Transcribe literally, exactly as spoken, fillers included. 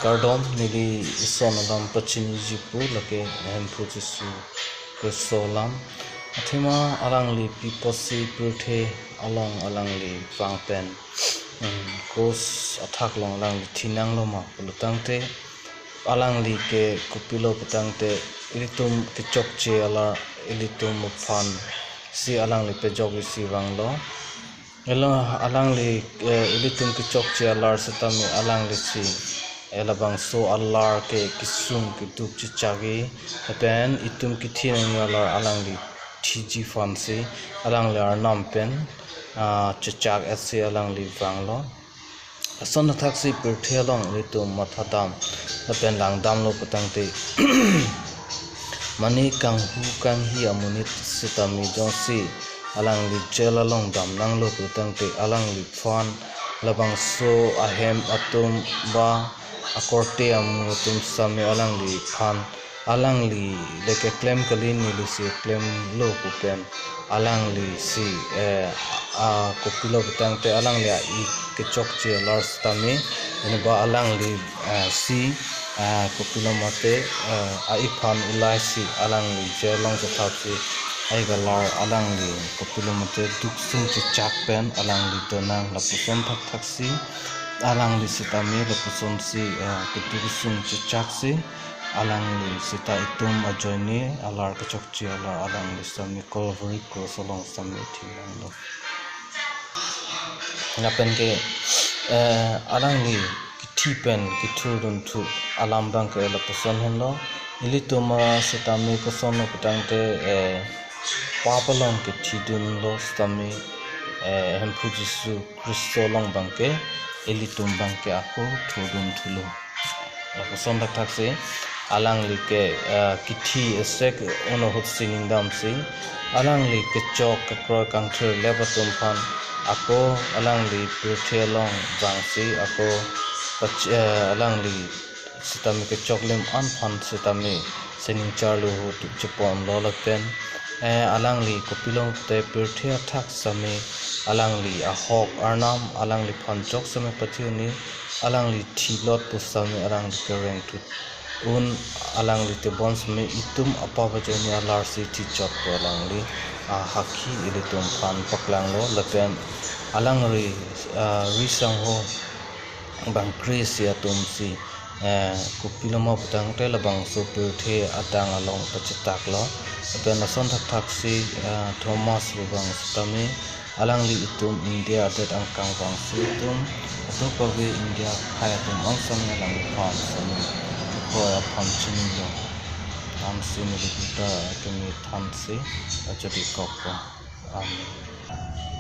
Kardom, neli ison alam pachiniji pu lake Hemphu Jisu Khristo alam. Athema alangli pi apotsi pirthe along alangli vang pen, hmm, cross athak along alangli thinanglo ma pulotangte, alangli ke kopilo pulotangte, ilitum kechokche alar, ilitum aphan si alangli pejok isi vanglo. Elo alangli, eh, ilitum kechokche alar setame alangli si, eh, labangso alar ke kesung keduk chechak-i, lapen itum kethenangji alar alangli thiji aphan si, alangli arnam pen, ah, chechak-et si alangli vanglo. Lason athak si pirthe along ilitum mathadam lapen langdamlo pulotangte, mane kanghu kanghi amonit setame jongsi alangli jail along damnanglo pulotangte, alangliphan labangso ahem atum ba akorte amu atum setame alangliphan, alangli le keklem kali, neli si klemlo pu pen, alangli si, eh, a, kopilo pulotangte alangli a-ik kechokche alar setame, ene ba alangli, eh, si, eh, kopilo mate, eh, a-ik aphan ulai si alangli jail along chethap si a-ik alar alangli kopilo mate duksung chechak pen alangli donang. Lapuson thakthak si alangli setame lapuson si, eh, keduksung chechak si alangli seta itum ajoine alar kechokche alar alangli setame Calvary cross along setame thinanglo. Lapen ke, eh, alangli kithi pen kethurdun thu alam abang ke lapuson henlo. Ilitum setame kosonlo pulotangte, eh, pap along kethidunlo setame, eh, Hemphu Jisu Khristo along abang ke ilitum abang ke ako thurdun thulo. Lapuson thakthak si alangli ke, eh, kithi esek un ahut si ningdam si, alangli kechok kekroi kangthir lep atum aphan ako alangli pirthe along vang si ako pach-, eh, alangli setame kechoklim an aphan setame sining charlo ahut cheponlo lapen, eh, alangli kopilo te pirthe athak setame alangli ahok arnam alangliphan chok setame pathu-un-e, alangli thilot pu setame alangli kereng thu un, alangli tebon setame itum apap ajoine alar si thichot pu alangli ahakhi ilitum aphan paklanglo lapen alangli, ah, ri sangho bang kre-isi atum si, eh, kopilo ma pulotangte labangso pirthe adang along pachetaklo. Lapen lason thakthak si, eh, Thomas pu abang setame alangli itum India adet angkang vang si itum atok kave India akhei atum an setame alangliphan setame kekroi aphan chinilo. Lam si neli puta keme thansi pachodi kokpo. Amen.